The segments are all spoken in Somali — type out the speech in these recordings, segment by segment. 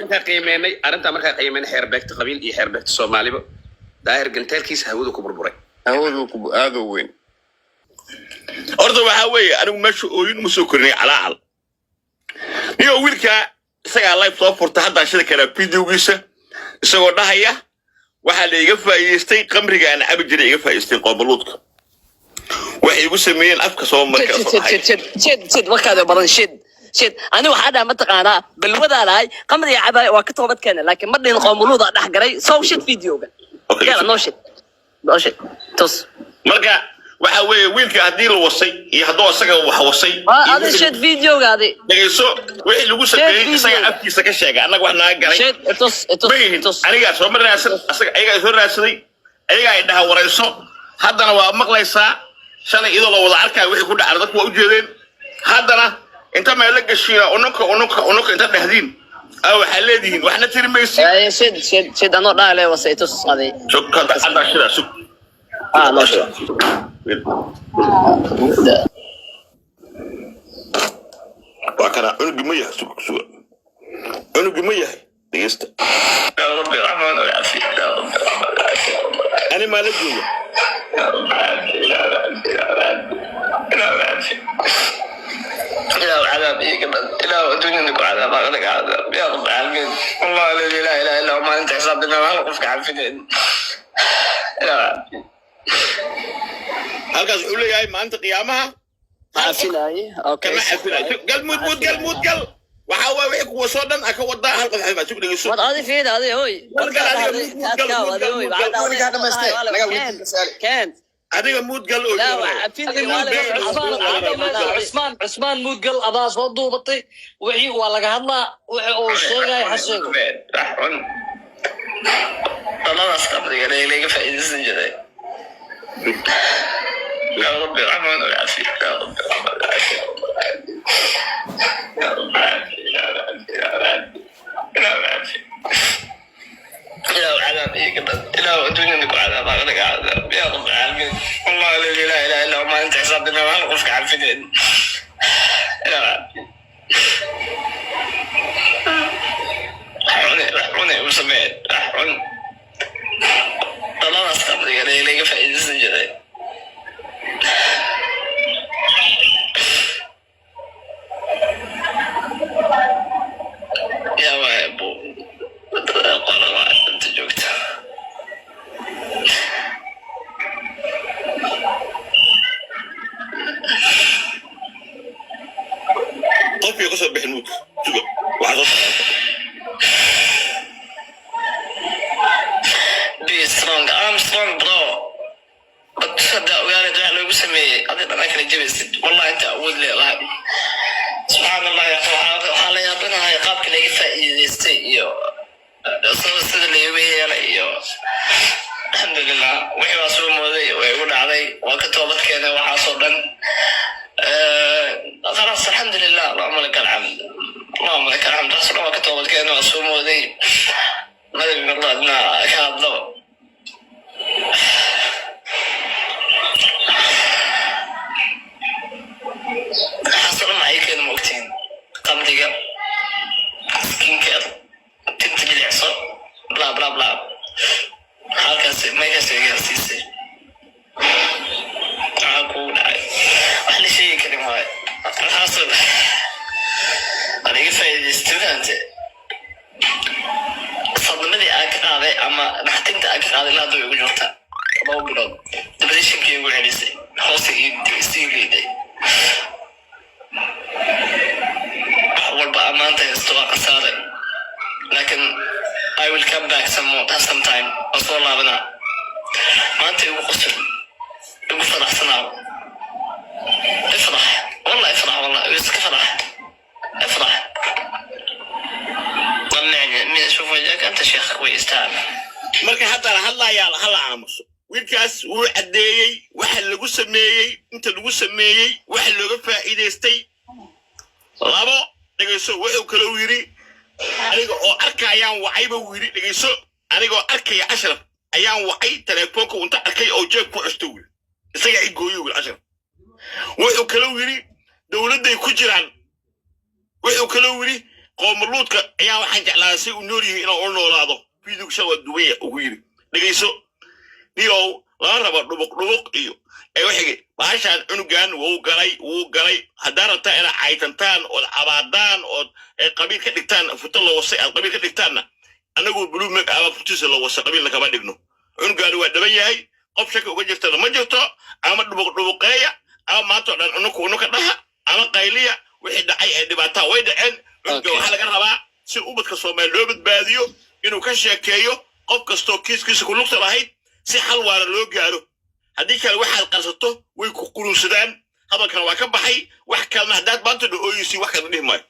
Markaa qiimeynay arrintaa, markaa qiimeynay xeer beegta qabiil iyo xeer beegta Soomaaliba, Daahir ganteelkiisa hawadu ku burburay. Hawadu ku aad u weyn. Horta waxaa weeye, anigu meesha ooyin uma soo korinay, calaacal niyo. Wiilkaa isagaa live soo furta, haddaan shidi karaa videogiisa, isagoo dhahaya waxaa la iga faa'iidaystay, qamriga aan cabi jiray iga faa'iidaystay, qoomaluudka waxay igu sameeyeen afka soo markaa soo dhahay. Shid, shid, shid, warkaada badan, shid, shid. Ani waxaa dhaha, mataqaanaa, balwadaa lahay, qamriga cabaay, waa ka toobad keena, laakiin ma dhihin qoomuluuda dhex galay. Sow shid videoga. Okay. Yala, noo shid, noo shid, tus. Marka waxaa weeye, wiilka haddii la wasay iyo hadduu isaga wax wasay Waa iyo adi wixii- shid videoga adi. Dhegeyso, wixii lagu sameeyey video. Isaga afkiisa ka sheega, annaga wax naga galay Shid, tus, tus. Ma yihin. Tus. Anigaa soo ma raadsan asaga, ayagaa soo raadsaday, ayagaa ay dhaha warayso. Haddana waa maqlaysaa, shalay iyadoo la wada arkaayo wixii ku dhacay, dadku waa ujeedeen. Haddana inta meelo gashiina, ununka, ununka, ununka inta dhehdiin aa waxaa leedihiin waxna tiri maysid. Ay, shid, shid, shid, anoo dhaale wasay, tus adi. Sug, hadda hadda shidaa, sug. Ah, noo shid. Waa kana. Cunugi ma yahay? Sug, suga, cunugi ma yahay? Dhegeysta. يا ربي الرحمن والعافية، يا ربي الرحمن والعافية. Ani maa la jooga? يا رب العافية، يا رب العافية، يا رب العافية، إله عذاب إيه كمان، إله الدنيا ku عذاب، آخرك عذاب، يا رب العالمين. والله الذي لا إله إلا هو، maalinta xisaabtana hal qofka cafinayn. إله عافية. Halkaas wuxuu leeyahay maalinta qiyaamaha Cafinaaye, okay. kama cafinayo. Gal muud, muud gal, muud gal. Waxaa waay, wixii kuwa soo dhan a ka wadaa, hal qof cafinayo. Sug, dhegeyso. War adi fiid, adi hoy. Wargal adiga, muud gal, muud gal, muud gal. Weligaa dhamaystee, naga weydiin ka. Keen. Adiga muud gal oo La cafin. Cusmaan, Cusmaan, muudgal adaa soo duubatay. Wixii waa laga hadlaa, wixii uu sheegay ha sheego. Wax xun, dhaladaas qabriga laga faa'iidaysan jiray. يا ربي الرحمن والعافية، يا ربي الرحمن والعافية، يا رب العافية، يا رب، يا رب، يا رب، إله عذاب إيه كمان، إله الدنيا ku عذاب، آخرك عذاب، يا رب العالمين. والله الذي لا إله إلا هو، maalinta xisaabtana hal qofka cafinayn. إله عافية. Wax cune, wax cune u samee, wax cun, dhaladaas qabriga laga faa'iidaysan jiray. Yaa waay bu wadada qola waa inta joogta. Qofkii kasoo bixin muudka, suga, waxaa soo socda. Be strong. I'm strong, bro, but hadda ogaanad wax loogu sameeyey adi dhan kala jabaysid. Wallahi inta awood leedahay, subxaan Allah, ya akhi, waxaa la yaabanahay qaabka laga faa'iidaystay iyo sida loogu yeelay iyo alxamdulilah, wixii baa soo mooday, way igu dhacday, waa ka toobad keenay waxaasoo dhan. خلاص, الحمد لله، اللهم لك الحمد، اللهم لك الحمد. Waxaasoo dhan waa ka toobad keenay, waa soo mooday madabi marlaadna ka hadlo. Waxaasoo dhan maxay keena, ma ogtiin? Qamriga, skincare, tinta jilicso, bla bla bla. Halkaas maykaas gaarsiisay, maxaa kugu dhacay? Wax la sheegi karin waayo. Waxaasoo waan iga faa'iidaystay, fahante? Sadnimadii aan ka qaaday ama naxtinta aan ka qaaday ilaa hadda way igu jirtaa. 7 bilood depressionkii igu celisay, hoosta isii liiday. Wax walba ammaanta haysto waa khasaare, laakiin I will come back sometime. Waa soo laabanaa. Maanta igu qosol, igu faraxsanaaw. افرح والله، افرح والله، iska farax، افرح. طلعني من اشوف وجهك، انت شيخ كويس، تعال. Marka haddana hadlayaa, hala aamuso. Wiilkaas wuu caddeeyey waxa lagu sameeyey, inta lagu sameeyey, waxa looga faa'iidaystay. Labo, dhegeyso, wuxuu kaloo yidhi aniga oo arkayaan wacayba wuu yidhi. Dhegeyso, aniga oo arkaya Ashraf ayaan wacay telefoonka, unta arkay oo jeeb ku custo wili, isagaa i gooyo wili. Ashraf wuxuu kaloo yidhi dowladday ku jiraan. Wuxuu kaloo yidhi Qoomaluudka ayaa waxaan jeclaaday si uu nool yihi inuu u noolaado. Videoga waa duwanya ugu yidhi, dhegayso niyow, laga rabo dhubuq dhubuq iyo ee wixigi baashaan. Cunugan wuu galay, wuu galay. Haddaa rabtaa inaad caytantaan ood cabaadaan ood qabiil ka dhigtaan, futo la wasay aad qabiil ka dhigtaanna, annagu blue make aba futiisa la wasay qabiilna kama dhigno. Cunugaani waa dhaban yahay, qof shaki uga jirtana ma jirto. Ama dhubuq dhubuqeeya, ama maanta oo dhan unuka unuka dhaha, ama qayliya. Wixii dhacay ee dhibaataa way dhaceen. Cunuga waxaa laga rabaa si ubadka Soomaali loo badbaadiyo inuu ka sheekeeyo qof kastoo kiiskiisa ku lugta lahayd, si xal waara loo gaaro. Haddii kale waxaad qarsato way ku quruunsadaan. Hadalkan waa ka baxay. Wax kalena haddaad maanta dha ooyeysi, wax kalena dhihi maayo.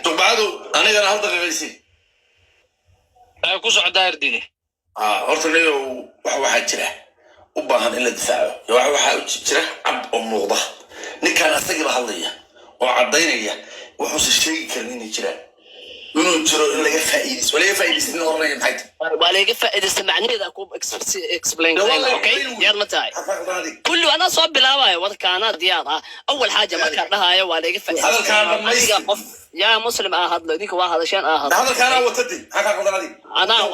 Duqbacadu, anigana hal daqiiqaysi. Ay ku socdaa ardini. Horta niyow, wax waxaa jira u baahan in la difaaco. Wax waxaa jira cad oo muuqda. Ninkaan asagiiba hadlaya oo caddaynaya wuxuusan sheegi karin inay jiraan, inuu jiro in laga faa'iidaysto. Waa laga faa'iidaysta nin oranaya, maxay tahay? Waa laga faa'iidaysta macnaheeda ku explain karayna. Okay, diyaar ma tahay? Kulli anaa soo bilaabayo warkaana, diyaar ah. Awal xaaja markaan dhahayo waa laga Hadalkaan dhammaysti. Aniga qof yaa Muslim ah hadlo, idinka waa hadasheen ah hadlo. Hadalkaanaa watadi, maxaa kaa qaldan adiga?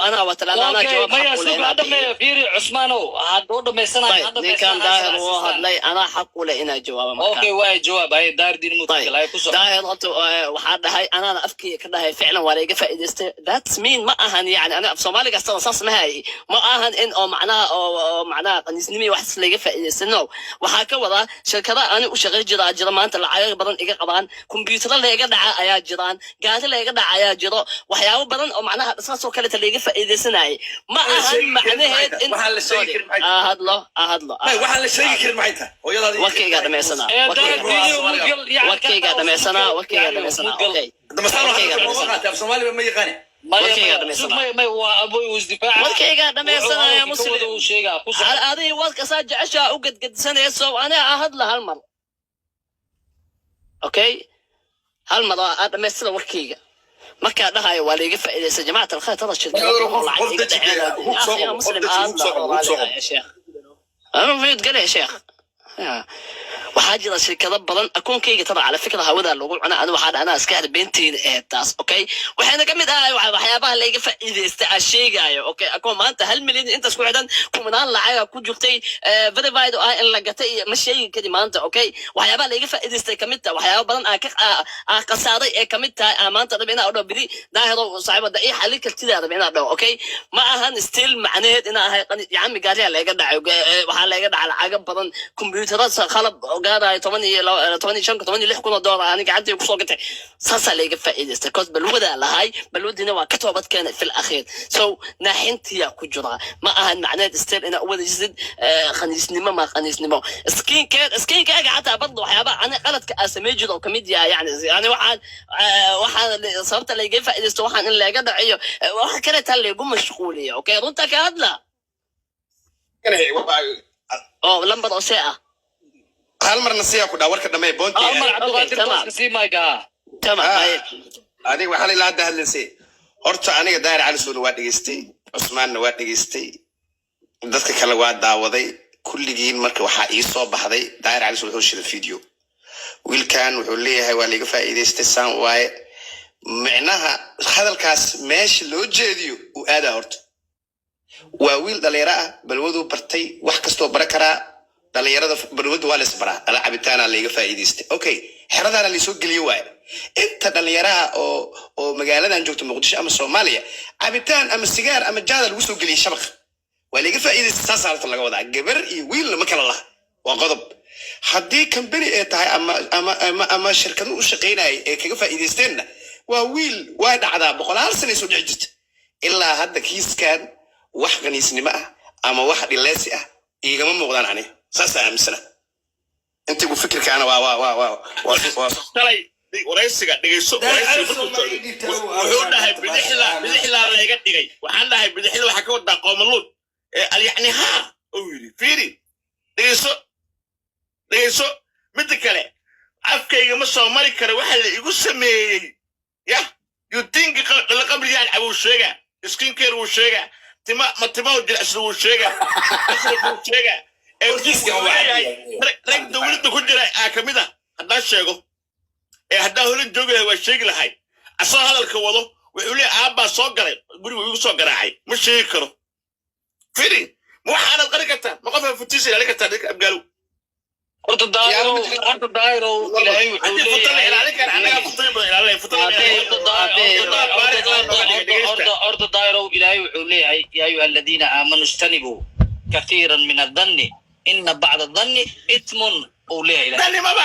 Anaa wata lana anaa Okay, jawaab maya, xaq u leh sug inaan ha dhameeyo. Fiiri Cusmaanow, hadduu dhamaysanayo ha. طيب, ninkan Daahir wuu hadlay, anaa xaq u leh inaa jawaabo marka. Okay, waay, jawaab hay Daahir mutkal hay ku soco. Daahir horta waxaa dhahay, anaana afkii ka dhahay, ficlan waa laiga faa'iidaystay. That's mean ma ahan, yani ana af Soomaaliga kastaba saas ma hay, ma ahan in oo macnaha oo macnaha qaniisnimo iyo wax laiga faa'iidaystay. No, waxaa ka wadaa shirkadaha ani u shaqay jira jira maanta lacago badan iga qabaan, kombiyuutaro laiga dhaca ayaa jiraan, gaari laiga dhaca ayaa jiro, waxyaabo badan oo macnaha saas oo kaleta laiga faa'iidaysanayay. Ma ahan macnaheed in Waxaan la sheegi karin maxay tahay? Ah, hadlo, ah, hadlo. May, waxaan la sheegi karin maxay tahay hooyadaadi? Warkaygaa dhamaysanaa. Ee Daahir Diini mudgal yani. Warkaygaa dhamaysanaa, warkaygaa dhamaysanaa, okay. Damasaan Warkaygaa waxaa dhamaysanaa. qaatay af Soomaaliba ma yaqaane. Maya. Warkaygaa Maya. dhamaysanaa. Maya, maya, waa aboy uu isdifaaca. Warkaygaa dhamaysanaya, Muslim. Uu sheegaa, ku soco. Adiga warkasaa jeceshaa u gedgedsanayso, aniga ah hadla hal mar. Okay, hal mar oo aa dhamaystira warkayga. Markaa dhahayo waa laiga faa'iidaysta, jamacat alkhayr, tada shirkada Qof- qof lacag iga deji dhaceen. hub soo Ya akhi, qabo, qof Muslim, deji, hub soo qabo, hub soo qabo. ya sheekh, ama miyud gale ya sheekh. Ya. Waxaa jira shirkado badan akoonkayga tada cala fikra hawada lagu cuna. Ani waxaa dhahnaa iska har beenteyda ee taas. Okay, waxayna ka mid ahay waxyaabaha layga faa'iidaystay aan sheegaayo. Okay, akoon maanta 1 milyan intaas ku xidhan, kumanaan lacaga ku jirtay, verified oo ah in la gatay iyo ma sheegi kari maanta. Okay, waxyaabaha layga faa'iidaystay kamid tahay, waxyaaba badan aa ka aa khasaaray ee kamid tahay. Aa maanta rab inaa dhaho beri Daahiro saaxiib da ii xalin kartidaa rab inaa dhaho. Okay, ma ahan still macnaheed inaa ahay qani. Yacmi, gaariyaa layga dhacay, waxaa layga dhacay lacago badan, kombiyuutarada qalab gaarayo 12, 15, 16 kun oo doolar ani gacantay kusoo gatay. Saasaa layga faa'iidaystay cause balwadaa lahay, balwadiina waa ka toobad keenay fil akhiir. So naaxintiyaa ku jiraa, ma ahan macnaheed still inaa u wadajisid khaniisnimo. Ma khaniisnimo, skin care, skinkaaga xataa bardo waxyaaba ani qaladka aa samey jiro oo kamid yahay. Yani waxaan waxaan sababta layga faa'iidaysto, waxaan in laga dhaciyo, waxa kale taa laygu mashquuliyo. Okay, runta ka hadla oo lambar oo see ah. Hal marna siyaa ku dhaa warka dhamee boonti. Hal mar Cabdiqaadir. Tamam. Booska sii mayga. Tamam. Ah. Haye. Adiga waxaan ilaa hadda hadlaysay. Horta aniga Daahir Cali Suuna waa dhegeystay, Cusmaanna waa dhegeystay, dadka kale waa daawaday kulligiin. Marka waxaa ii soo baxday, Daahir Cali Suuna wuxuu shiday video. Wiilkan wuxuu leeyahay waa laiga faa'iidaystay, saan waaye. Micnaha hadalkaas meesha loo jeediyo uu aadaa. Horta waa wiil dhalinyaro ah, balwaduu bartay, wax kastoo bara karaa. Dhalinyarada balwadu waa lays baraa. Dhala cabitaanaa layga faa'iidaystay. Okay, xeradaana laysoo geliyo waaye. Inta dhalinyaraha oo magaaladan joogta, Muqdisho ama Soomaaliya, cabitaan ama sigaar ama jaada lagu soo geliyay shabaq, waa layga faa'iidaystay. Saasaa horta laga wadaa. Gabar iyo wiilna ma kala laha, waa qodob. Haddii company ay tahay ama shirkado u shaqaynaya ee kaga faa'iidaysteenna, waa wiil, waa dhacdaa, boqolaal sanay soo dhici jirta. Ilaa hadda kiiskan wax qaniisnimo ah ama wax dhileesi ah iigama muuqdaan. Aniga saasaa aaminsana. Intigu fikirkaana waa Shalay waraysiga dhegeyso. Waraysiga markuu socday wuxuu dhahay bidixda, bidixdaa layga dhigay. Waxaan dhahay bidixda waxaa ka wadaa qoomaluud ee alyacni haa uu yidhi. Fiiri, dhegeyso, dhegeyso. Midda kale, afkayga ma soo mari karo waxa la igu sameeyey. Yah, you think dhala qabriyaan wuu sheegaa, skin care wuu sheegaa, tima ma timahu jilicsan wuu sheegaa, masraf wuu sheegaa. Ee Warkiiska wuxuu waa leeyahay rag dowladda ku jira aa kamid ah. Haddaan sheego ee haddaan holan joogi lahay waa sheegi lahay. Asagoo hadalka wado wuxuu leeyahay, aabbaa soo galay gurigu, igu soo garaacay, ma sheegi karo. Firi, ma waxaanad qari kartaa? Ma qofka futiisa ilaalin kartaa dadka Abgaalow? Horta Daahirow, horta Daahirow, Ilaahay wuxuu Haddii futa la leeyahay ilaalin kara, annagaa futooyin badan ilaalinaya. Futa la Horta Daahirow, Ilaahay wuxuu leeyahay: "يا أيها الذين آمنوا اجتنبوا كثيرا من الظن إن بعض الظن إثم." Uu leeyahay Ilaahay. Dani maba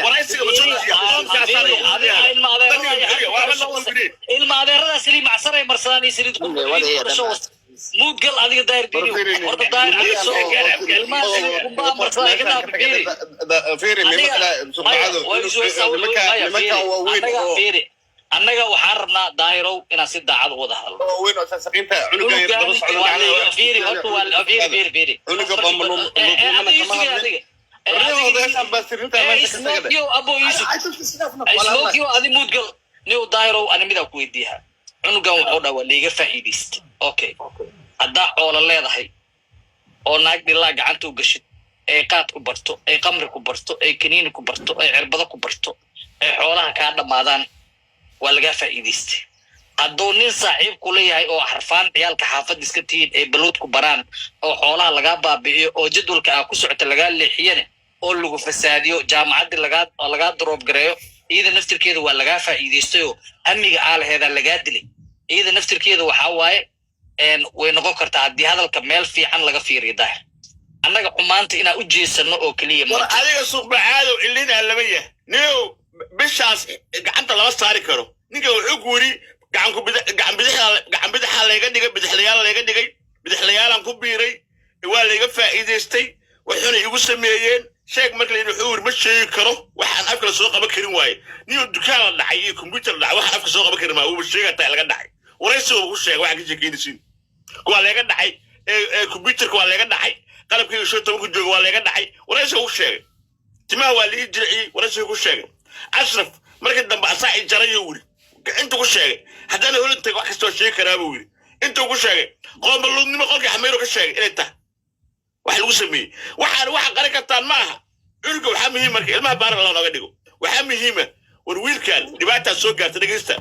waraysiga Ilma adeerada saliid macsaray marsadaan iyo saliid muudgal. Adiga Daahir Diiniw, horta Daahir Caliso ilmaha saliid qumbaa marsadaan iga dhaaf. Fiiri. Fiiri, nimanka waaweyn oo Fiiri, annaga waxaan rabnaa, Daahirow, inaan si daacad u wada hadalno. Waaweyn oo sasaqiinta cunuga yar daba socda. Fiiri, horta waa fiiri, fiiri, fiiri. Cunuga bambaluun kama hadlin. Ismokio abo ismokio, adi muudgal niw. Daahirow, ani midaa ku weydiiyaa. Cunugan wuxuu dhaa waa liiga faa'iidaysta. Okay, haddaa xoolo leedahay oo naag dhilaa gacanta u gashid, ay qaad ku barto, ay qamri ku barto, ay kaniini ku barto, ay cirbado ku barto, ay xoolaha kaa dhammaadaan, waa lagaa faa'iidaystay. Hadduu nin saaxiib kula yahay oo xarfaan ciyaalka xaafadda iska tihiin ay baluud ku baraan oo xoolaha lagaa baabi'iyo oo jadwalka aa ku socota lagaa leexiyane oo lagu fasaadiyo, jaamacaddii lagaa drop gareeyo, iyada naftirkeeda waa lagaa faa'iidaystayoo hamiga aa laheedaa lagaa dilay. Iyada naftirkeeda waxaa waaye way noqon kartaa haddii hadalka meel fiican laga fiiriyo. Daahir, annaga xumaanta inaan u jeesano oo keliya War ma adiga suuqbacaado ilinaa lama yah niyow, bishaas gacanta lama saari karo. Ninka wuxuu ku yidhi gacan bidixaa layga dhigay, bidixlayaal layga dhigay, bidixlayaalaan ku biiray, waa layga faa'iidaystay, waxuuna igu sameeyeen. Sheeg marka la yidhi, wuxuu yidhi ma sheegi karo, waxaan afka la soo qaban karin waaye. Niyow, dukaan la dhacay iyo computer la dhacay, waxaan afka soo qaban karin maa wuuba sheegataa laga dhacay. Waraysiga ku sheega waxaan ka sheekeynaysiin waa layga dhacay ee computerka waa layga dhacay, qalabkayga 15-ka jooga waa layga dhacay. Waraysiga ku sheegay timaha waa la ii jirciyey. Waraysiga ku sheegay Ashraf markii dambe asaa i jarayuu yidhi. Intuu ku sheegay haddana holintag wax kastoo sheegi karaa buu yidhi. Intuu ku sheegay qoombaluudnimo qolkii Xameyro ka sheegay inay tahay wax lagu sameeyey. Waxaan waxa qarin kartaan ma aha. Cunuga waxaa muhiim marka ilmaha baara la nooga dhigo. Waxaa muhiima, war wiilkan dhibaataa soo gaarta, dhegeysta.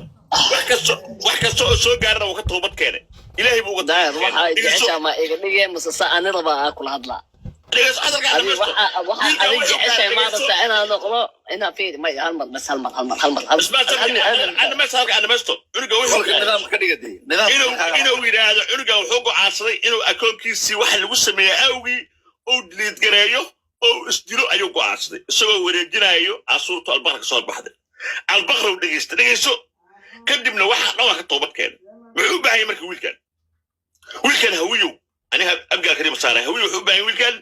Wax kasta oo soo gaarana wuu ka toobad keenay, Ilaahay buu uga Daahir, toobad waxaa keenay. Dhegeyso. Jeceshaa ma iga dhigee mase sa ani rabaa aa kula hadlaa? Dhegeyso hadalkaa Adi dhamaysto. waxa Wiilkan adi wuxuu jeceshahay kaa ma dhegeyso. rabtaa inaan noqdo inaa fiiri may hal mar bas, hal mar, hal mar, hal mar, hal hal Dhamaysto hadalka, aan dhamaysto. Cunuga wuxuu Kolka nidaamka ka dhiga dee nidaamka. Inuu yidhaahdo cunuga wuxuu go'aansaday inuu akoonkiisii waxa lagu sameeyey awgii uu delete gareeyo oo isdilo ayuu go'aansaday, isagoo wareejinayo asuurtu Albaqra ka soo baxday. Albaqra u dhegeysta, dhegeyso. Kadibna waxaa dhan waa ka toobad keenay. Muxuu u baahan yahay marka wiilkan? Wiilkan Hawiyow, aniga Abgaal kariima saaray, Hawiyow, wuxuu u baahan yahay wiilkan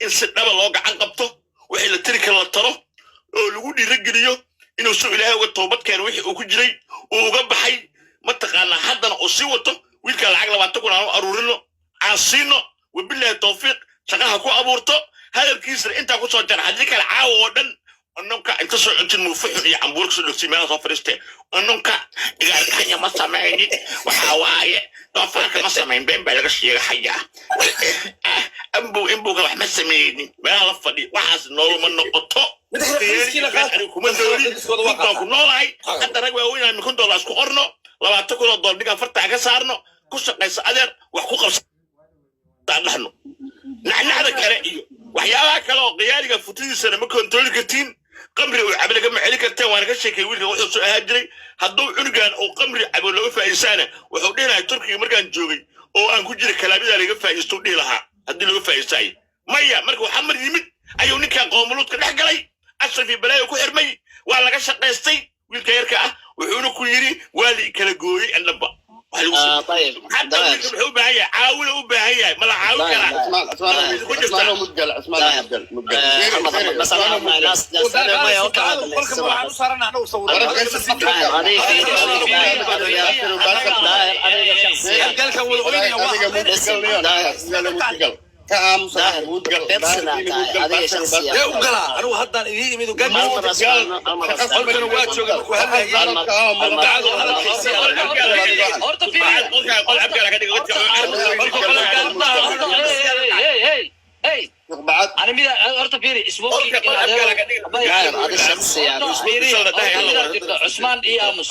in si dhaba loo gacan qabto, wixii la tiri kara la taro oo lagu dhiirageliyo inuu suu Ilaahay uga toobad keeno wixii uu ku jiray uu uga baxay. Mataqaanaa, haddana uu sii wato wiilka lacag 20,000 aan u aruurino, aan siino. Wabilaahi tawfiiq, shaqaha ku abuurto. Hadalkiisana intaa kusoo jara. Haddii kale caawa oo dhan anonka inta soo cuntin muufa xun iyo cambuur kasoo dhogsi meelaha soo fadhiistee, anonka igaarkanya ma samaynin, waxaa waaye doofaarka ma samayn, been baa laga sheegahayaa, ambow imbowga wax ma samaynin, meelaha la fadhiyo waxaas nooluma noqoto. Anigu kuma nooli, run baan ku noolahay. Hadda rag waaweyn aan $1,000 isku qorno, $20,000 ninkaan fartaa ka saarno, ku shaqaysa adeer, wax ku qabsa aan dhahno. Nacnacda kale iyo waxyaabaha kale oo khiyaaliga futadiisana ma kontarooli kartiin. Qamri uu cabe lagama celi karteen, waana ka sheekay wiilkan wuxuu soo ahaan jiray. Hadduu cunugan uu qamri cabo looga faa'iisaana, wuxuu dhihi lahaa Turkiga markaan joogay oo aan ku jiray kalaabidaa laga faa'iisto dhihi lahaa haddii looga faa'iistaayo. Maya, marka waxaa mar yimid ayuu ninkan qoomuluudka dhex galay, Ashraf iyo balaayo ku xirmay, waa laga shaqaystay wiilka yarka ah. Wuxuuna ku yidhi waa la kala gooyey andhaba wax lagu آه sameeyey. طيب. Xataa daahir wiilka muxuu u baahan yahay? Caawina u baahan yahay, ma la caawin daahir karaa? Cusmaan, Cusmaan, Ku jirtaa. Cusmaan mudgal, Cusmaan mudgal, mudgal. آه، hal mar, hal mar بس انا ما ناس ناس انا ما يوقع. Qolka ma waxaan u saarana anagu sawirada. daahir, adiga fiiri, adiga daahir, daahir, adiga shakhsiyan Abgaalkan wada oynaya waa Adiga Listen, mudgal, daahir. mudgal. Ka aamusa daahir mudgal. personal tahay adiga shakhsiyan. Dee u galaa anigu haddaan idiin imid hal mar Cusmaan, hal mar Cusmaan. Qolkana waa jooga markuu hadlayay hal mar, hal mar. dacadu hadalkiisii. Horta fiiri. Qolka qol Abgaal ka dhigo. Horta, hey, hey, hey, hey. Duqbacad. Ani mida horta fiiri, Smoky. Qolka qol abgaal ka dhig. Daahir, adi shakhsiyan. Cusmaan iyo aamus.